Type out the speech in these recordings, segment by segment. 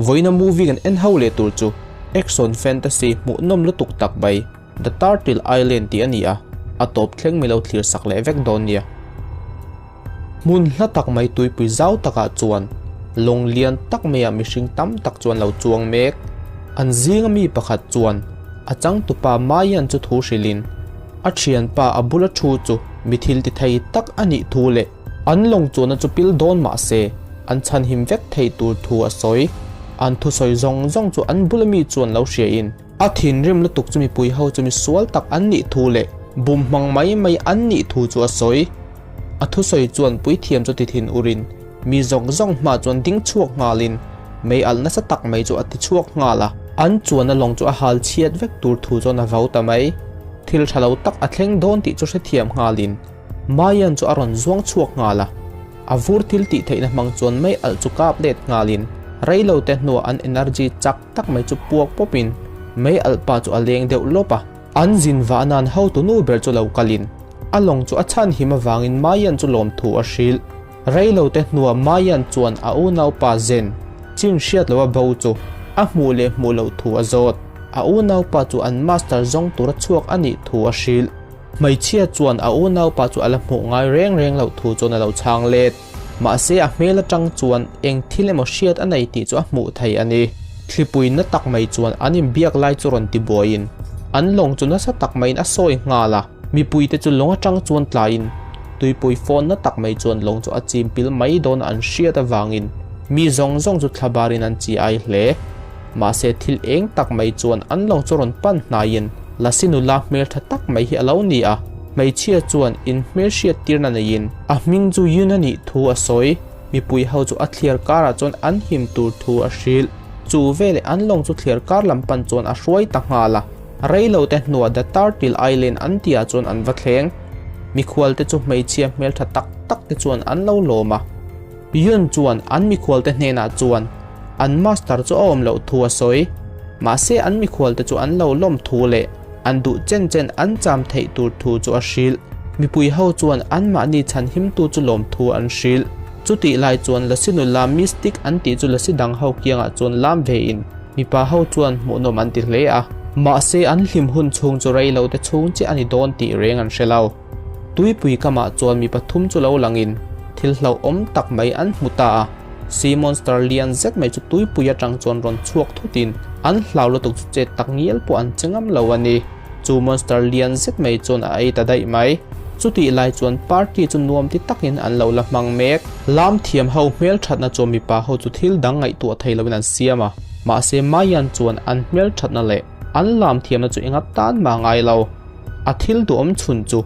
Vawiina movie kan en ho leh tur chu action fantasy hmuhnawm lutuk tak mai The Turtle Island tih a ni a, a tawp thleng mi lo thlir sak leh vek dawn nia. Hmun hla tak mai tuipui zau takah chuan lawng lian tak maiah mihring tam tak chuan lo chuang mek. An zinga mi pakhat chuan a changtupa Mayan chu thu hrilhin a thianpa a bula thu chu mi thil ti thei tak a nih thu leh an lawng chuanna chu pil dawn mah se an chhanhim vek thei tur thu a sawi. An thusawi zawng zawng chu an bula mi chuan lo hriain A thinrim lutuk chu mipui ho chu misual tak an nih thu leh bum hmang mai mai an nih thu chu a sawi. A thusawi chuan puithiam chu ti thin urin mi zawng zawng hma chuan ding chhuak nghalin mei alh nasa tak mai chu a ti chhuak nghal a. An chuanna lawng chu a hal chhiat vek tur thu chuan a vau ta mai. Thil tha lo tak a thleng dawn tih chu hrethiam nghalin Mayan chu a rawn zuang chhuak nghal a. A vur thil tih theihna hmang chuan mei alh chu kap let nghalin reilo te hnuah an energy chak tak mai chu puak pawpin mei alh pa chu a leng deuh lawp a. An zin vah nan hotu nu ber chu lo kalin a lawng chu a chhan him avangin Mayan chu lawmthu a hrilh. Reilo te hnuah Mayan chuan a unaupa Zen chin hriat loha bo chu a hmuh leh hmuh loh thu a zawt. A unaupa chu an master zawng tura chhuak a nih thu a hrilh. Hmeichhia chuan a unaupa chu a la hmuh ngai reng reng loh thu chuan a lo chhang let. Mahse a hmel atang chuan eng thil emaw hriat a nei tih chu a hmuh thei a ni. Thlipui na tak mai chuan an inbiak lai chu rawn ti buaiin an lawng chu nasa tak maiin a sawi nghal a. Mipuite chu lawng atang chuan tlaiin tuipui fawn na tak mai chuan lawng chu a chim pil mai dawn an hriat avangin mi zawng zawng chu thlabarin an chi ai hle. Mahse thil eng tak mai chuan an lawng chu rawn pan hnaiin Lasi nula hmeltha tak mai hi a lo ni a. Hmeichhia chuan in hmelhriat tirna neiin a hming chu Yun a nih thu a sawi. Mipui ho chu a thliar karah chuan an him tur thu a hrilh. Chu veleh an lawng chu thliar kar lam pan chuan a hruai ta nghal a. Reilo te hnuah The Turtle Island an tihah chuan an va thleng. Mikhualte chu hmeichhia hmeltha tak tak te chuan an lo lawm a. Yun chuan an mikhualte hnenah chuan an master chu a awm loh thu a sawi. Mahse an mikhualte chu an lo lawm thu leh an duh chen chen an cham theih tur thu chu a hrilh. Mipui ho chuan anmahni chhanhimtu chu lawm thu an hrilh. Chutih lai chuan Lasi nula Mystic an tih chu Lasi dang ho kiangah chuan lam ve in mipa ho chuan hmuhnawm an ti hle a. Mahse an hlim hun chhung chu rei lo te chhung chiah a ni dawn tih reng an hre lo. Tuipui kamah chuan mi pathum chu lo langin thil hlauhawm tak mai an hmu ta a. Sea monster lian zet mai chu tuipui atang chuan rawn chhuak thutin an hlau lutuk chu chet tak ngial pawh an che ngam lo a ni. Chu monster lian zet mai chuan a ei ta daih mai. Chutih lai chuan party chu nuam ti takin an lo la hmang mek. Lam thiam ho hmelthatna chuan mipa ho chu thil dang ngaihtuah thei loin an siam a, mahse Mayan chuan an hmelthatna leh an lam thiamna chu enga tan mah ngai lo. A thil duhawm chhun chu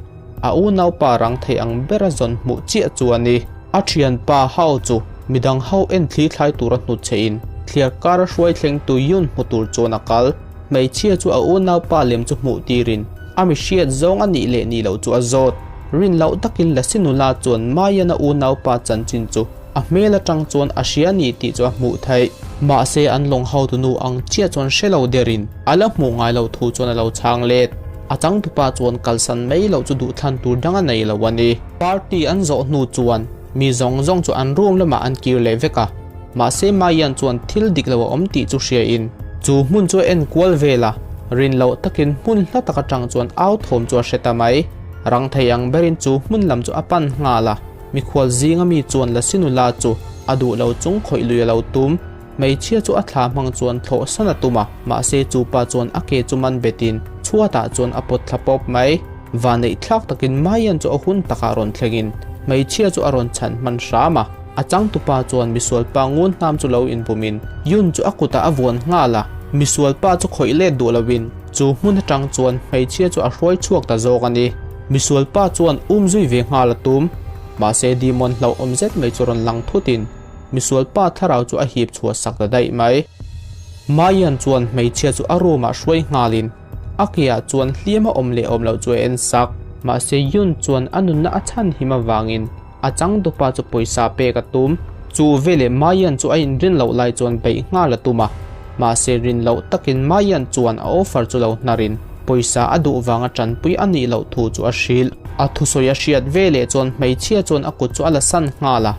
A unaupa rang thei ang bera zawn hmuh chiah chu a ni. A thianpa Hao chu midang ho en thli thlai tura hnut che in thliar kar a hruai thleng tu Yun hmu tur chuan a kal. Hmeichhia chu a unaupa lem chu hmuh tirin a mi hriat zawng a nih leh nih loh chu a zawt. Rin loh takin Lasi nula chuan Mayan a unaupa chanchin chu a hmel atang chuan a hria ni tih chu a hmuh theih. Mahse an lawng hotunu ang chiah chuan hre lo derin a la hmuh ngai loh thu chuan a lo chhang let. A changtupa chuan kalsan mai loh chu duhthlan tur dang a nei lo a ni. Party an zawh hnu chuan mi zawng zawng chu an room lamah an kir leh vek a, mahse Mayan chuan thil dik lo a awm tih chu hria in chu hmun chu a en kual vel a, rin loh takin hmun hla tak atang chuan au thawm chu a hre ta mai. Rang thei ang berin chu hmun lam chu a pan nghal a. Mikhual zinga mi chuan Lasi nula chu a duh lo chung khawih lui a lo tum. Hmeichhia chu a thla hmang chuan thlawh san a tum a, mahse chu pa chuan a ke chu man betin chhuatah chuan a pawt thla pawp mai. Vaneih thlak takin Mayan chu a hun takah rawn thlengin hmeichhia chu a rawn chhan hman hram a. A changtupa chuan misualpa ngun hnam chu lo inbumin Yun chu a kutah a vuan nghal a. Misualpa chu khawih let duh loin chu hmun atang chuan hmeichhia chu a hruai chhuak ta zawk a ni. Misualpa chuan um zui ve nghal a tum. Mahse Demon hlauhawm zet mai chu rawn lang thutin misualpa thlarau chu a hip chhuah sak ta daih mai. Mayan chuan hmeichhia chu a room ah hruai nghalin a ke ah chuan hliam a awm leh awm loh chu a en sak. Mahse Yun chuan a nunna a chhan him avangin a changtupa chu pawisa pek a tum. Chu veleh Mayan chu a inrin loh lai chuan beih nghal a tum a. Mahse rin loh takin Mayan chuan a offer chu lo hnarin pawisa a duh vanga tanpui a nih loh thu chu a hrilh. A thusawi a hriat veleh chuan hmeichhia chuan a kut chu a la san nghal a.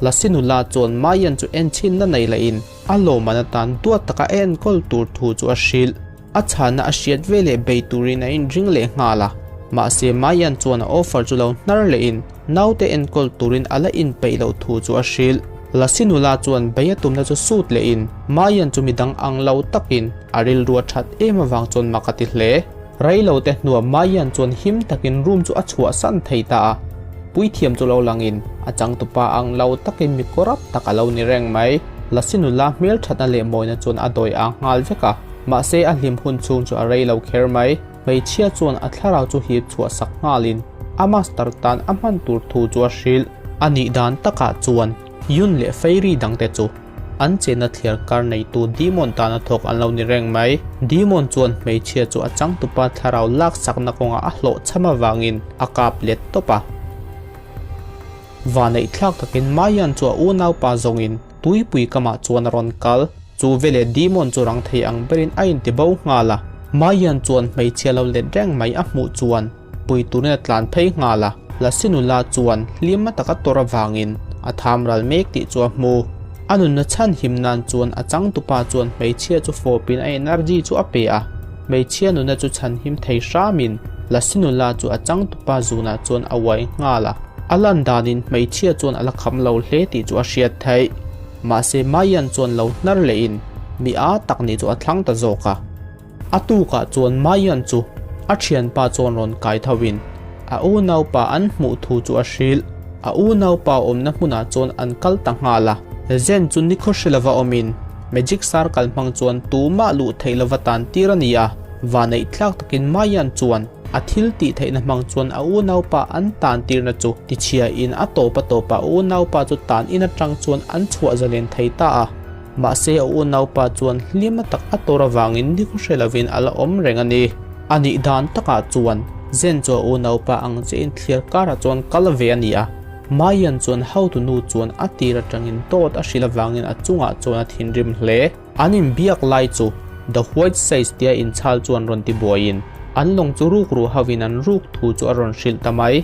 Lasi nula chuan Mayan chu enchhinna nei lahin a lawmman atan duat taka a enkawl tur thu chu a hrilh. A chhanna a hriat veleh bei turin a inring leh nghal a, mahse Mayan chuan a offer chu lo hnar lehin naute enkawl turin a la inpeih loh thu chu a hrilh. Lasi nula chuan bei a tumna chu sut lehin Mayan chu midang ang lo takin a rilru a that em avang chuan mak a ti hle. Reilote hnuah Mayan chuan him takin room chu a chhuahsan thei ta a, puithiam chu lo langin a changtupa ang lo takin mi kawrap tak a lo ni reng mai. Lasi nula hmelthatna leh mawina chuan a dawi ang nghal vek a. Mahse a hlim hun chhung chu a rei lo kher mai. Hmeichhia chuan a thlarau chu hip chhuah sak nghalin a master tan a hman tur thu chu a hrilh. A nih dan takah chuan Yun leh Fairy dangte chu an chenna thliar kar neitu Demon tana thawk an lo ni reng mai. Demon chuan hmeichhia chu a changtupa thlarau laksakna kawngah a hlawhchham avangin a kap let tawp a. Vaneihthlak takin Mayan chu a unaupa zawngin tuipui kamah chuan a rawn kal. Chu veleh Demon chu rang thei ang berin a inti bo nghal a. Mayan chuan hmeichhia lo let reng mai a hmuh chuan pui turin a tlan phei nghal a. Lasi nula chuan hlim a taka tawrh avangin a tham ral mek tih chu a hmu. A nunna chhan him nan chuan a changtupa chuan hmeichhia chu fawpin a energy chu a pe a. Hmeichhia nunna chu chhan him thei hramin Lasi nula chu a changtupa zunah chuan a uai nghal a. A lan danin hmeichhia chuan a la kham lo hle tih chu a hriat theih. Mahse Mayan chuan lo hnar lehin mi a tak nih chu a thlang ta zawk a. A tukah chuan Mayan chu a thianpa chuan rawn kai tho in a unaupa an hmuh thu chu a hrilh. A unaupa awmna hmunah chuan an kal ta nghal a. Zen chu nikhaw hre lova awmin Magic Circle hmang chuan tumah luh theih lova tan tir a ni a. Vaneih tlak takin Mayan chuan A thil tih theihna hmang chuan a unaupa an tan tirna chu tichhiain a tawp a tawpah a unaupa chu tan in atang chuan an chhuah zalen thei ta a. Mahse a unaupa chuan hlim a tak a tawr avangin ni khaw hre lovin a la awm reng a ni. A nih dan takah chuan Zen chu a unaupa ang chiahin thliar karah chuan kal ve a ni a. Mayan chuan hotunu chuan a tir atangin dawt a hrilh avangin a chungah chuan a thinrim hle. An inbiak lai chu The White Sage tia inchhal chuan rawn ti buaiin an lawng chu ruk ruh hovin an ruk thu chu a rawn hrilh ta mai.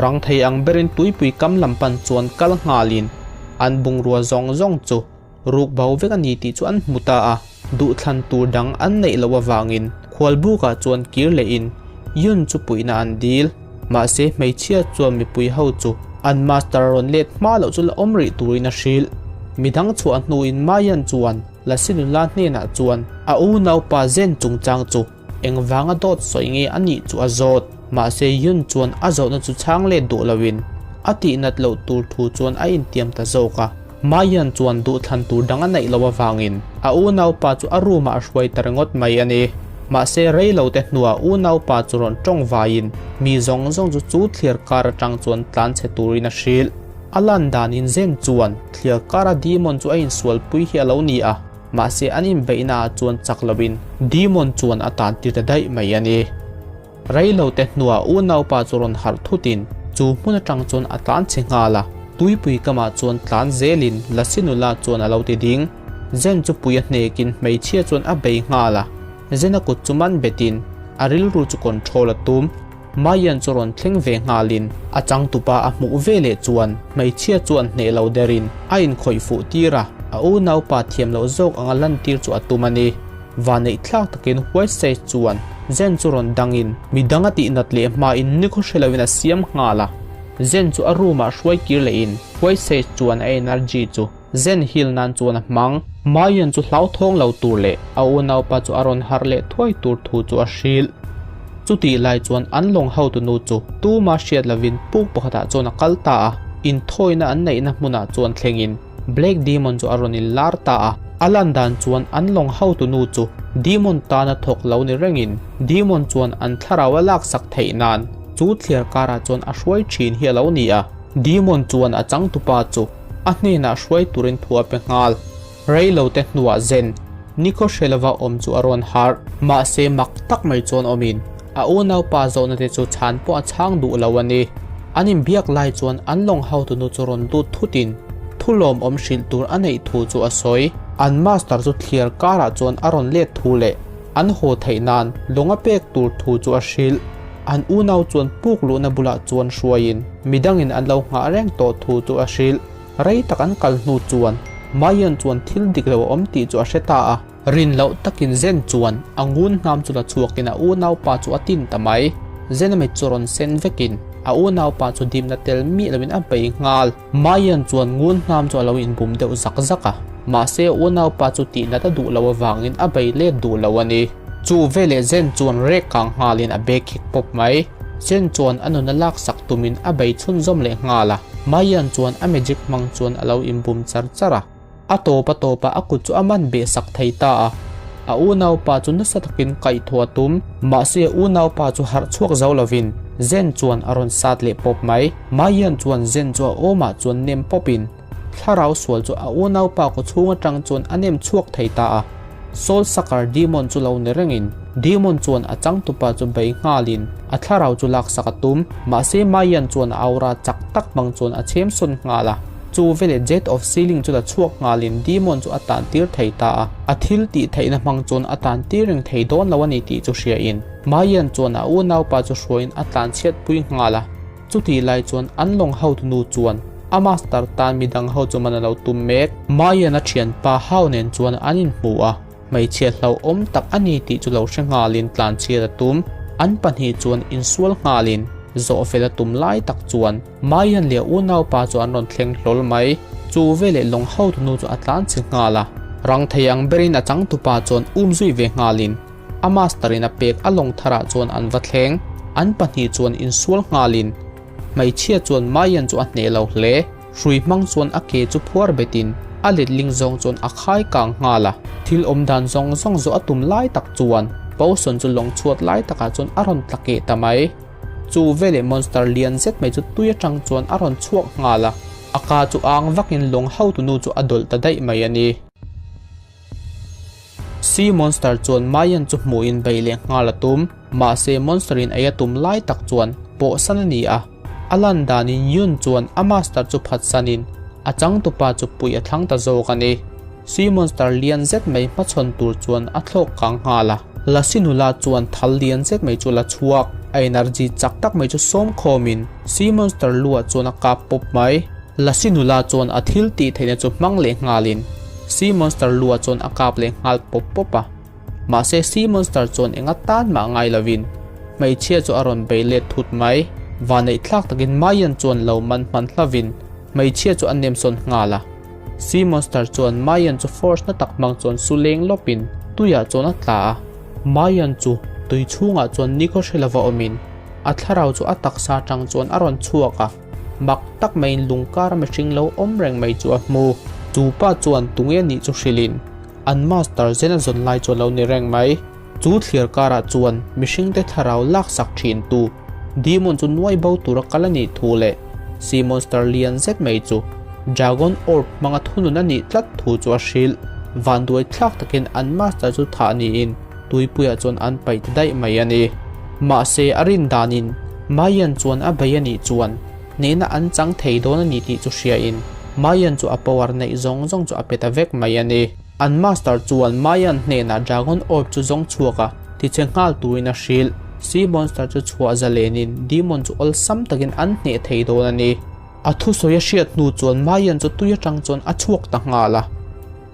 Rang thei ang berin tuipui kam lam pan chuan kal nghalin an bungrua zawng zawng chu ruk bo vek a ni tih chu an hmu ta a, duhthlan tur dang an neih loh avangin khualbukah chuan kir lehin Yun chu puihna an dil. Mahse hmeichhia chuan mipui ho chu an master rawn let hma loh chu la awm rih turin a hrilh. Midang chhuah hnuin Mayan chuan Lasi nula hnenah chuan a unaupa Zen chungchang chu engvanga dawt sawi nge a nih chu a zawt. Mahse Yun chuan a zawhna chu chhang let duh loin a tihnat loh tur thu chuan a intiam ta zawk a. Mayan chuan duhthlan tur dang a neih loh avangin a unaupa chu a room ah a hruai ta ringawt mai a ni. Mahse rei lo te hnuah unaupa chu rawn tawng vaiin mi zawng zawng chu chu thliar kar atang chuan tlan chhe turin a hrilh. A lan danin Zen chuan thliar kara Demon chu a insualpui hi a lo ni a, mahse an inbeihna ah chuan chak loin Demon chuan a tan tir ta daih mai a ni. Reilote hnuah unaupa chu rawn harh thutin chu hmun atang chuan a tlan chhe nghal a, tuipui kamah chuan tlan zelin Lasi nula chuan a lo ti ding. Zen chu pui a hnekin hmeichhia chuan a bei nghal a, Zen a kut chu man betin a rilru chu control a tum. Mayan chu rawn thleng ve nghalin a changtupa a hmuh veleh chuan hmeichhia chuan hneh lo derin a inkhawih fuh tir a, a unaupa thiam loh zawk anga lantir chu a tum a ni. Vaneih thlak takin huaisai chuan Zen chu rawn dangin midang a tihnat leh hmain nikhaw hre loin a siam nghal a. Zen chu a room ah hruai kir lehin huaisai chuan a energy chu Zen heal nan chuan a hmang. Mayan chu hlauthawng lo tur leh a unaupa chu a rawn harh leh thuai tur thu chu a hrilh. Chutih lai chuan an lawng hotunu chu tuma hriat lovin puk pakhatah chuan a kal ta a, inthawina an neihna hmunah chuan thlengin Black Demon chu a rawn in lar ta a, a lan dan chuan an lawng hotunu chu Demon tana thawk lo ni rengin Demon chuan an thlarau a laksak theih nan chu thliar karah chuan a hruai thin hi a lo ni a. Demon chuan a changtupa chu a hnenah hruai turin thu a pe nghal. Rei lo te hnuah Zen, nikhaw hre lova awm chu a rawn harh. Mahse mak tak mai chuan awmin a unaupa zawhna te chu chhan pawh a chhang duh lo a ni. An inbiak lai chuan an lawng hotunu chu rawn lut thutin thu lawmawm hrilh tur a neih thu chu a sawi. An master chu thliar karah chuan a rawn let thu leh an haw theih nan lawng a pek tur thu chu a hrilh. An unau chuan puk luhna bulah chuan hruaiin midangin an lo nghah reng tawh thu chu a hrilh. Rei tak an kal hnu chuan Mayan chuan thil dik lo a awm tih chu a hre ta a. Rin loh takin Zen chuan a ngun hnam chu la chhuakin a unaupa chu a tin ta mai. Zen a mit chu rawn sen vekin a unaupa chu dimna tel miah loin a bei nghal. Mayan chuan ngun hnam chu a lo inbum deuh zak zak a, mahse a unaupa chu tihnat a duh loh avangin a bei let duh lo a ni. Chu veleh Zen chuan rek kang nghalin a bag khik pawp mai. Zen chuan a nun a laksak tumin a bei chhunzawm leh nghal a, Mayan chuan a magic hmang chuan a lo inbum char char a. A tawp a tawpah a kut chu a man beh sak thei ta a, a unaupa chu nasa takin kaihthawh a tum. Mahse a unaupa chu harh chhuak zo lovin Zen chuan a rawn sat leh pawp mai. Mayan chuan Zen chu a awmah chuan nem pawpin thlarau sual chu a unaupa kaw chhung atang chuan a nem chhuak thei ta a. Soul Sucker Demon chu lo ni rengin Demon chuan a changtupa chu bei nghalin a thlarau chu laksak a tum. Mahse Mayan chuan a aura chak tak hmang chuan a chhem sawn nghal a. Chu veleh Jet of Ceiling chu la chhuak nghalin Demon chu a tan tir thei ta a. A thil tih theihna hmang chuan a tan tir reng thei dawn lo a ni tih chu hriain Mayan chuan a unaupa chu hruaiin a tlan chhiat pui nghal a. Chutih lai chuan an lawng hotu nu chuan a master tan midang ho chu man a lo tum mek. Mayan a thianpa Hao nen chuan an inhmu a, hmeichhia hlauhawm tak a ni tih chu lo hre nghalin tlanchhiat a tum. An pahnih chuan insual nghalin zawhfel a tum lai tak chuan Mayan leh a unaupa chu an rawn thleng hlawl mai. Chu veleh lawng hotu nu chu a tlanchhe nghal a, rang thei ang berin a changtupa chuan um zui ve nghalin A master in a pek a lawng tharah chuan an va thleng. An pahnih chuan insual nghalin hmeichhia chuan Mayan chu a hneh lo hle. Hrui hmang chuan a ke chu phuar betin a letling zawng chuan a khai kang nghal a. Thil awm dan zawng zawng zawh a tum lai tak chuan Potion chu lawng chhuat lai takah chuan a rawn tla keh ta mai. Chu veleh monster lian zet mai chu tui atang chuan a rawn chhuak nghal a. A ka chu ang vakin lawng hotunu chu a dawlh ta daih mai a ni. Sea Monster chuan Mayan chu hmuhin bei leh nghal a tum. Mahse Monster in ei a tum lai tak chuan pawhsan a ni a. A lan danin Yun chuan a master chu phatsanin a changtupa chu puih a thlang ta zawk a ni. Sea Monster lian zet mai hmachhawn tur chuan a thlawk kang nghal a. Lasi nula chuan thal lian zet mai chu la chhuak. A energy chak tak mai chu sawm khawmin Sea Monster luah chuan a kap pawp mai. Lasi nula chuan a thil tih theihna chu hmang leh nghalin Sea Monster lua chuan a kap leh nghal pawp pawp a. Mahse Sea Monster chuan enga tan mah ngai lovin hmeichhia chu a rawn bei let thut mai. Vaneih thlak takin Mayan chuan lo man hman hlavin hmeichhia chu a nem sawn nghal a. Sea Monster chuan Mayan chu force na tak hmang chuan su leng lawpin tuiah chuan a tla a. Mayan chu tui chhungah chuan nikhaw hre lova awmin a thlarau chu a taksa atang chuan a rawn chhuak a. Mak tak maiin lungkar a mihring lo awm reng mai chu a hmu. Chu pa chuan tunge nih chu hrilhin an master zen a zawn lai chu a lo ni reng mai. Chu thlir karah chuan mihringte thlarau laksak thintu demon chu nuai bo tura kal a nih thu leh sea monster lian zet mai chu dragon orb hmanga thunun a nih tlat thu chu a hrilh. Vanduai thlak takin an master chu thah niin tuipuiah chuan an paih ta daih mai a ni. Mahse a rin danin Mayan chuan a bei a nih chuan hnehna an chang thei dawn a ni tih chu hriain Mayan chu a power neih zawng zawng chu a pe ta vek mai a ni. An master chuan Mayan hnenah Dragon Orb chu zawng chhuak a, tichhe nghal turin a hrilh. Sea Monster chu chhuah zalenin Demon chu awlsam takin an hneh thei dawn a ni. A thusawi a hriat hnu chuan Mayan chu tui atang chuan a chhuak ta nghal a.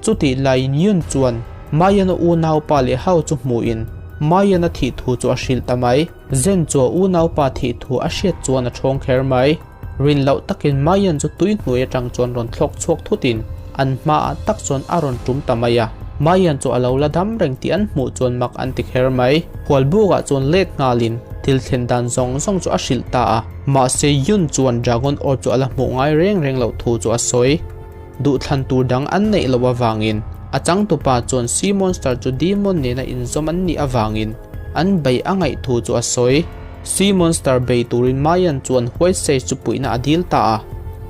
Chutih laiin Yun chuan Mayan-a unaupa leh Hao chu hmuhin Mayan-a thih thu chu a hrilh ta mai. Zen chu a unaupa thih thu a hriat chuan a ṭhawng kher mai. Rin loh takin Mayan chu tui hnuai aṭang chuan rawn thlawk chhuak thutin an hmaah tak chuan a rawn ṭum ta mai a. Mayan chu a lo la dam reng tih an hmuh chuan mak an ti kher mai. Hualbukah chuan let nghalin thil thlen dan zawng zawng chu a hrilh ta a. Mahse Yun chuan Dragon Orb chu a la hmuh ngai reng reng loh thu chu a sawi. Duhthlan tur dang an neih loh avangin a changtupa chuan Sea Monster chu Demon nena inzawm an nih avangin an bei a ngaih thu chu a sawi. Sea Monster bei turin Mayan chuan White Sage chu puihna a dil ta a,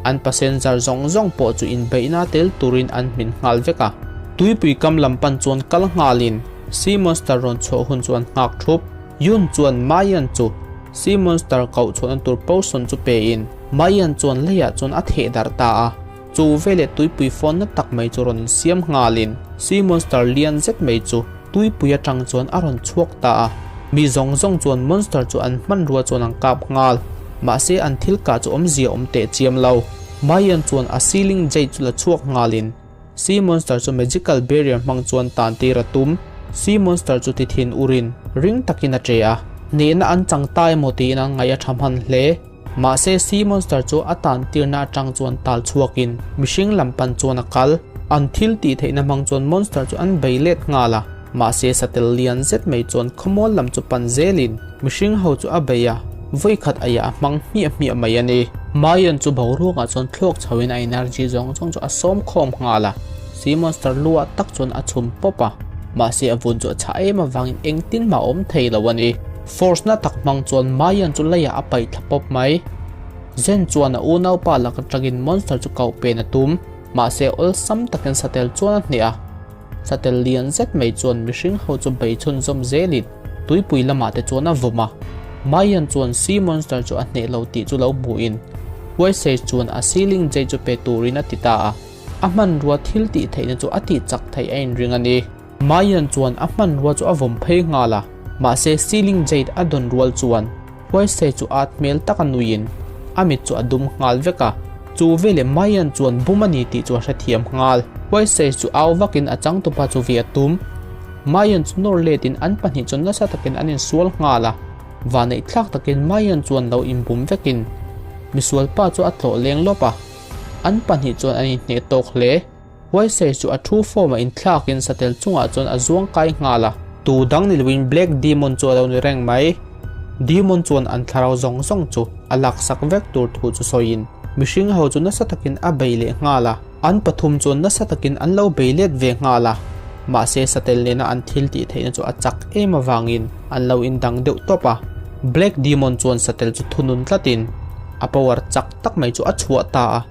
an passenger zawng zawng pawh chu inbeihna tel turin an hmin nghal vek a. Tuipui kam lam pan chuan kal nghalin Sea Monster rawn chhuah hun chu an nghak thup. Yun chuan Mayan chu Sea Monster koh chhuahna tur potion chu pein Mayan chuan leiah chuan a theh darh ta a. Chu veleh tuipui fawn na tak mai chu rawn insiam nghalin Sea Monster lian zet mai chu tuipui atang chuan a rawn chhuak ta a. Mi zawng zawng chuan Monster chu an hmanrua chuan an kap nghal. Mahse an thil kah chu awmzia awm teh chiam lo. Mayan chuan a ceiling jade chu la chhuak nghalin Sea Monster chu magical barrier hmang chuan tan tir a tum. Sea Monster chu ti thin urin ring takin a che a, hnehna an chang ta emaw tiin an ngaih a tha hman hle. Mahse Sea Monster chu a tan tirna atang chuan tal chhuakin mihring lam pan chuan a kal. An thil tih theihna hmang chuan Monster chu an bei let nghal a, mahse satel lian zet mai chuan khawmual lam chu pan zelin mihring ho chu a bei a, vawikhat aiah a hmang hmiah hmiah mai a ni. Mayan chu boruakah chuan thlawk chhoin a energy zawng zawng chu a sawm khawm nghal a, Sea Monster luah tak chuan a chhum pawp a, mahse a vun chu a chhah em avangin engtin mah a awm thei lo a ni. Force na tak hmang chuan Mayan chu leiah a paih thla pawp mai. Zen chuan a unaupa lak atangin Monster chu koh pen a tum, mahse awlsam takin satel chuan a hneh a. Satel lian zet mai chuan mihring ho chu bei chhunzawm zelin tuipui lamah te chuan a vawm a. Mayan chuan Sea Monster chu a hneh lo tih chu lo hmuhin Huaisei chuan a Ceiling Jade chu pe turin a ti ta a. A hmanrua thil tih theihna chu a tih chak theih a inring a ni. Mayan chuan a hmanrua chu a vawm phei nghal a, mahse Ceiling Jade a dawn rual chuan Huaisei chu at hmel tak a nuiin a mit chu a dum nghal vek a, chu veleh Mayan chuan bum a ni tih chu a hrethiam nghal. Huaisei chu au vakin a changtupa chu vi a tum. Mayan chu nawr letin an pahnih chu nasa takin an insual nghal a, vanneih thlak takin Mayan chuan lo inbum vekin misualpa chu a tlawh leng lawp a, an pahnih chuan an inhneh tawk hle. Huaisei chu a thu form a inthlakin satel chungah chuan a zuang kai nghal a. Tu dang ni loin Black Demon chu a lo ni reng mai. Demon chuan an thlarau zawng zawng chu a laksak vek tur thu chu sawiin mihring ho chu nasa takin a bei leh nghal a. An pathum chuan nasa takin an lo bei let ve nghal a. Mahse satel nena an thil tih theihna chu a chak em avangin an lo indang deuh tawp a. Black Demon chuan satel chu thunun tlatin a power chak tak mai chu a chhuah ta a,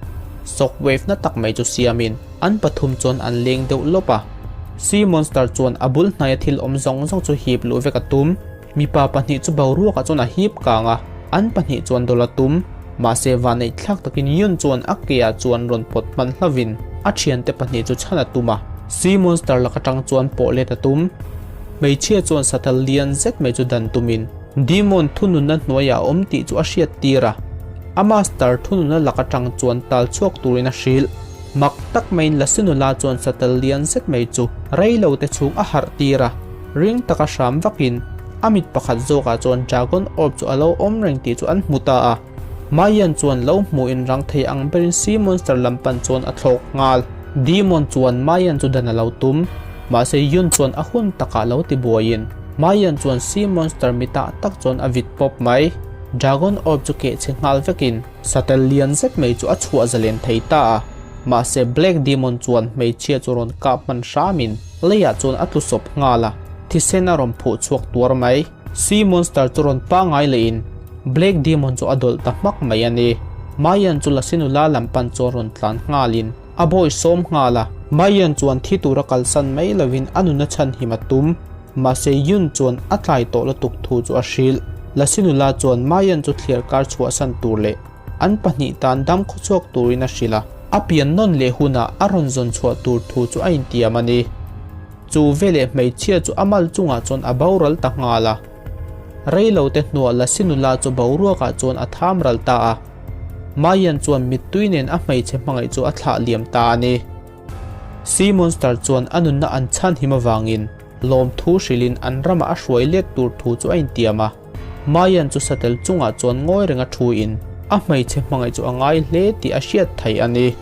shock wave na tak mai chu siamin an pathum chuan an leng deuh lawp a. Sea Monster chuan a bul hnaia thil awm zawng zawng chu hip luh vek a tum. Mipa pahnih chu boruakah chuan a hip kang a, an pahnih chuan dawlh a tum. Mahse vanneih thlak takin Yun chuan a ke ah chuan rawn pawt hman hlavin a thiante pahnih chu chhan a tum a. Sea Monster lak atang chuan pawh let a tum. Hmeichhia chuan satel lian zet mai chu dan tumin Demon thununna hnuaiah a awm tih chu a hriat tir a. A master thununna lak atang chuan tal chhuak turin a hrilh. Mak tak maiin Lasinula chuan satel lian zet mai chu rei lo te chhung a harh tir a, ring taka hram vakin a mit pakhat zawkah chuan Dragon Orb chu a lo awm reng tih chu an hmu ta a. Mayan chuan lo hmuhin rang thei ang berin Sea Monster lam pan chuan a thlawk nghal. Demon chuan Mayan chu dan a lo tum, mahse Yun chuan a hun takah lo ti buaiin Mayan chuan Sea Monster mitah tak chuan a vit pawp mai. Dragon Orb chu keh chhe nghal vekin satel lian zet mai chu a chhuah zalen thei ta a, mahse Black Demon chuan hmeichhia chu rawn kap hman hramin leiah chuan a tlu sawp nghal a, thisen a rawn phuh chhuak tuar mai. Sea Monster chu rawn pangai lehin Black Demon chu a dawlh ta hmak mai a ni. Mayan chu Lasi nula lam pan chuan rawn tlan nghalin a bawi sawm nghal a. Mayan chuan thi tura kalsan mai lovin a nuna chhanhim a tum. Mahse Yun chuan a tlai tawh lutuk thu chu a hrilh. Lasi nula chuan Mayan chu thliar kar chhuahsan tur leh an pahnih tan dam khawchhuak turin a hrilh a. A pian nawn leh hunah a rawn zawn chhuah tur thu chu a intiam a ni. Chu veleh hmeichhia chu a mal chungah chuan a boral ta nghal a. Reilo te hnuah Lasi nula chu boruakah chuan a tham ral ta a. Mayan chuan mittui nen a hmeichhe hmangaih chu a thlah liam ta a ni. Sea Monster chuan a nunna an chhanhim avangin lawmthu hrilhin an ramah a hruai let tur thu chu a intiam a. Mayan chu satel chungah chuan ngawi renga thuin a hmeichhe hmangaih chu a ngai hle tih a hriat theih a ni.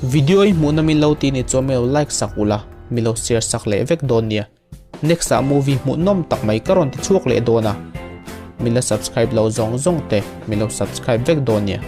Video i hmuhna min lo ti ni chuan min lo like sak ula, min lo share sak leh vek dawn nia. Next ah movie hmuhnawm tak mai ka rawn ti chhuak leh dawn a, min la subscribe lo zawng zawng te min lo subscribe vek dawn nia.